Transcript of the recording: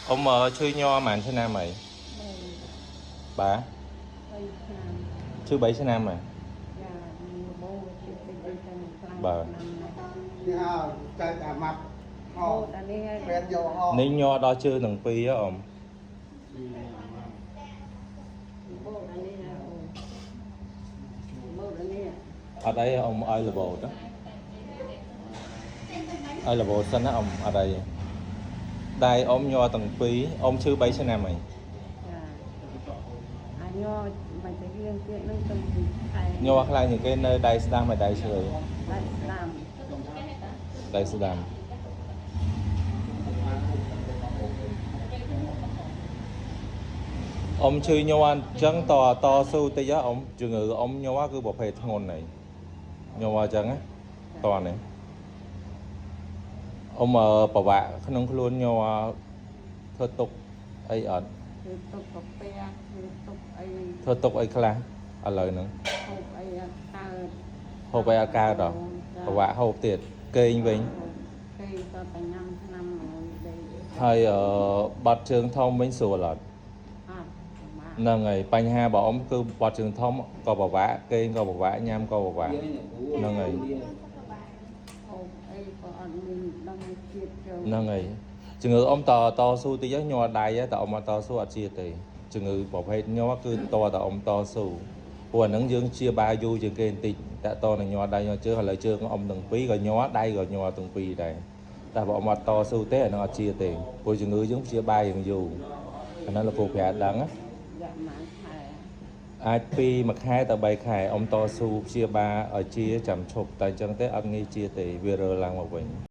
អ៊ំឈឺញ័រប៉ុន្មានឆ្នាំហើយបាទ 3ឆ្នាំ ឈឺ3ឆ្នាំហើយ ចារបូតជាតិចតិចទៅខ្លាំង បាទ នេះហើយចែកអាម៉ាប់ហ អូ ោ តានេះហើយ ពេទ្យយកហោ នេះញ័រដល់ជើងទាំងពីរហ៎អ៊ំ បូតអានេះហើយអូបូតអានេះ អត់អីអ៊ំឲ្យរបូតណាឲ្យរបូតសិនណាអ៊ំអត់អីដៃអ៊ំញ័រទាំងពីរអ៊ំឈឺ3ឆ្នាំហើយ ចាអាញ័រមិនទៅរៀងទៀតនឹងទៅខែ ញ័រខ្លាំងជាងគេនៅដៃស្ដាំហើយដៃឆ្វេង ដៃស្ដាំ ដៃស្ដាំអ៊ំឈឺញ័រអញ្ចឹងតតស៊ូតិចហ៎អ៊ំជំងឺអ៊ំញ័រគឺប្រភេទធ្ងន់ហើយញ័រអញ្ចឹងណាតនេះអ៊ំប្រវាក់ក្នុងខ្លួនញ័រធ្វើទុកអីអត់ គឺទុកកាពះគឺទុកអី ធ្វើទុកអីខ្លះឥឡូវហ្នឹង ហូបអីអត់កើត ហូបអីអត់កើតហ៎ប្រវាក់ហូបទៀតគេងវិញ គេក៏តែញ៉ាំឆ្នាំមួយដេក ហើយបាត់ជើងធំវិញស្រួលអត់ អត់ប្រមាណ ហ្នឹងហើយបញ្ហារបស់អ៊ំគឺបាត់ជើងធំក៏ពិបាកគេងក៏ពិបាកញ៉ាំក៏ពិបាកហ្នឹងហើយ ហូបអីក៏អត់មានដឹងជាតិចូល ហ្នឹងហើយជំងឺអ៊ំតតស៊ូតិចញ័រដៃតែអ៊ំអត់តស៊ូអត់ជាទេជំងឺប្រភេទញ័រគឺតតែអ៊ំតស៊ូព្រោះអាហ្នឹងយើងជាបាយូរជាងគេបន្តិចតតនឹងញ័រដៃញ័រជើងឥឡូវជើងអ៊ំទាំងពីរក៏ញ័រដៃក៏ញ័រទាំងពីរដែរតែបើអ៊ំអត់តស៊ូទេអាហ្នឹងអត់ជាទេព្រោះជំងឺយើងព្យាបាលយ៉ាងយូរអាហ្នឹងលោកគ្រូប្រាដឹងណា យ៉ាក់ម៉ានខែ អាចពីមួយខែទៅ3ខែអ៊ំតស៊ូព្យាបាលឲ្យជាចាំឈប់តែអញ្ចឹងទេអត់ងាយជាទេវារើឡើងមកវិញ។